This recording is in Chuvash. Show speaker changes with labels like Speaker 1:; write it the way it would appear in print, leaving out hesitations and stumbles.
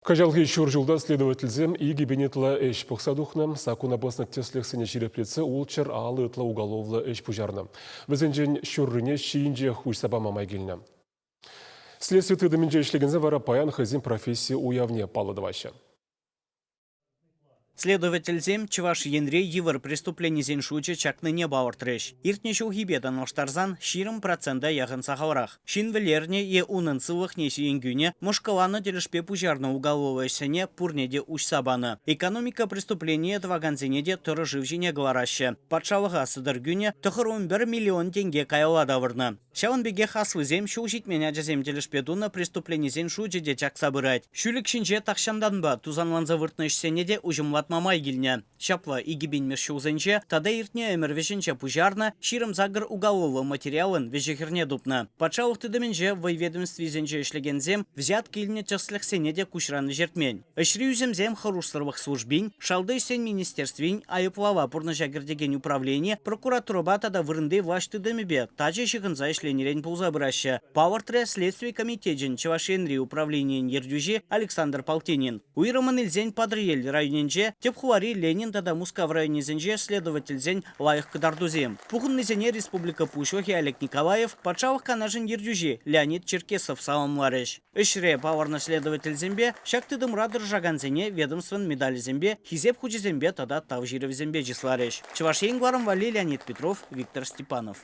Speaker 1: Кӑҫалхи ҫур ҫулта следовательсем 2000 ытла ӗҫ пӑхса тухнӑ, саккуна пӑснӑ тӗслӗхсене ҫирӗплетсе ултҫӗр 50 ытла уголовлӑ ӗҫ пуҫарнӑ. Вӗсенчен ҫуррине ҫийӗнчех уҫса пама май килнӗ. Следстви тытӑмӗнче ӗҫлекенсем вара паян хӑйсен професси уявне паллӑ тӑваҫҫӗ.
Speaker 2: Следовательсем Чӑваш Енре йывӑр преступленисен шучӗ чакнине палӑртрӗҫ. Иртнӗ ҫулхипе танлаштарсан 20 процента яхӑн сахалрах. Ҫын вӗлернӗ е унӑн сывлӑхне сиен кӳнӗ, мӑшкӑланӑ тӗлӗшпе пуҫарнӑ уголовлӑ ӗҫсене пурне те уҫса панӑ. Экономика преступленийӗ тӑвакансене те тӑрӑ шыв ҫине кӑлараҫҫӗ. Патшалӑха сӑтӑр кӳнӗ 91 миллион тенке каялла тавӑрнӑ. Ҫавӑн пекех аслисем ҫул ҫитмен ачасем тӗлӗшпе тунӑ преступленисен шучӗ те чакса пырать. Ҫӳлӗк ҫинче тахҫантанпа тусанланса выртнӑ ӗҫсене те уҫӑмлатма май килнӗ. Ҫапла 2000-мӗш ҫулсенче тата иртнӗ ӗмӗр вӗҫӗнче пуҫарнӑ 28 уголовлӑ материалӑн вӗҫӗ-хӗрне тупнӑ. Патшалӑх тытӑмӗнче вӑй ведомствисенче ӗҫлекенсем взятка илнӗ тӗслӗхсене те куҫран вӗҫертмен. Ӗҫри ӳсӗмсем хӑрушсӑрлӑх службин, Шалти ӗҫсен министерствин, айӑплава пурнӑҫа кӗртекен управлени, прокуратурӑпа тата вырӑнти влаҫ тытӑмӗпе тачӑ ҫыхӑнса ӗҫленӗрен пулса пыраҫҫӗ, палӑртрӗ Следстви комитечӗн Чӑваш Енри управленийӗн ертӳҫи Александр Полтинин. Уйрӑммӑн илсен Патӑрьел районӗнче, тӗп хулари Ленин тата Мускав районӗсенче следовательсен лайӑх кӑтартусем. Пухӑннисене республика Пуҫлӑхӗ Олег Николаев, Патшалӑх Канашӗн ертӳҫи Леонид Черкесов саламларӗҫ. Ӗҫре палӑрнӑ следовательсемпе ҫак тытӑмра тӑрӑшакансене ведомствӑн медалӗсемпе, Хисеп хучӗсемпе тата Тав ҫырӑвӗсемпе чысларӗҫ. Чӑваш Ен кӑларӑм валли Леонид Петров, Виктор Степанов.